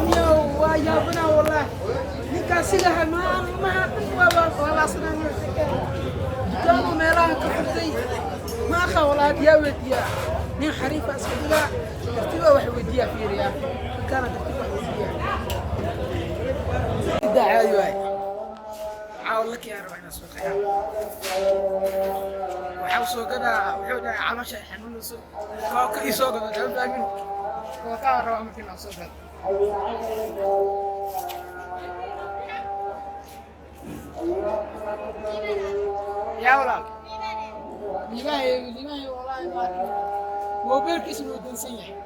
Niyow, waa yaabanaa wallahi. Ninkaas sidaha maalmaha dhan waabaasanaa, dukaanu meelaha ka furtay. Ma aqa wallahi, yaa weydiiyaa? Nin xariifa iska dhigaa, tartiiba wax weydiiyaa, fiiriyaa ninkaana, tartiib wax weydiiyaa. Daa caadi waay. Caawa la kiyaa rabaa inaan soo qayaa. Waxaa soo gadaa, wuxuu dhahay caloosha ay xanuunayso, kooka ii soo gado. Kama fahmin, kookaa rabaa markii inaan soo gado. Yaa walaal, liibahay, liibahay, wallaahi ma arkin, moobeelkiisuna wuu dansan yahay.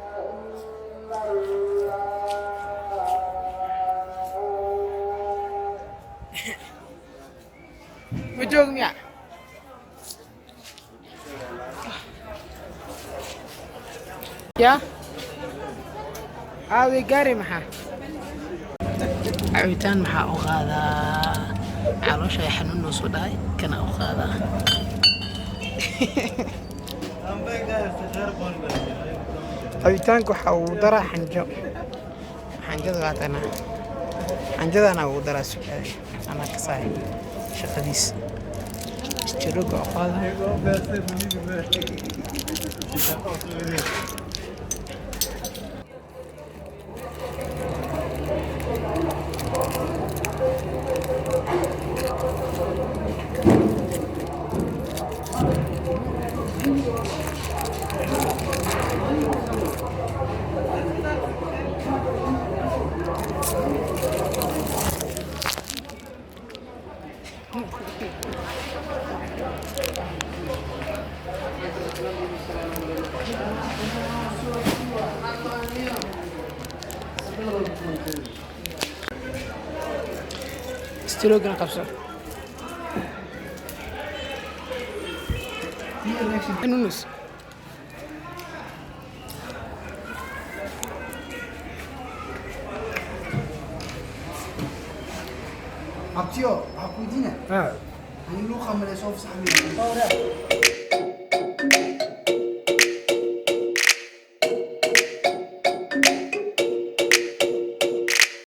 Ma joog miya? Yaa aaway gaari? Maxaa cabitaan maxaa u qaadaa? Caloosha ay xanuun noo soo dhahay, kana u qaadaa. Cabitaanka waxaa ugu daraa xanjo. Xanjada waatana, xanjadana ugu daraa. Sugaada anaa kasaay shaqadiis istiroga u qaada. Istirogana qabso. Xanuunus. Abtiyo, waxaa ku weydiina ani luuqa male soo fasaxmay.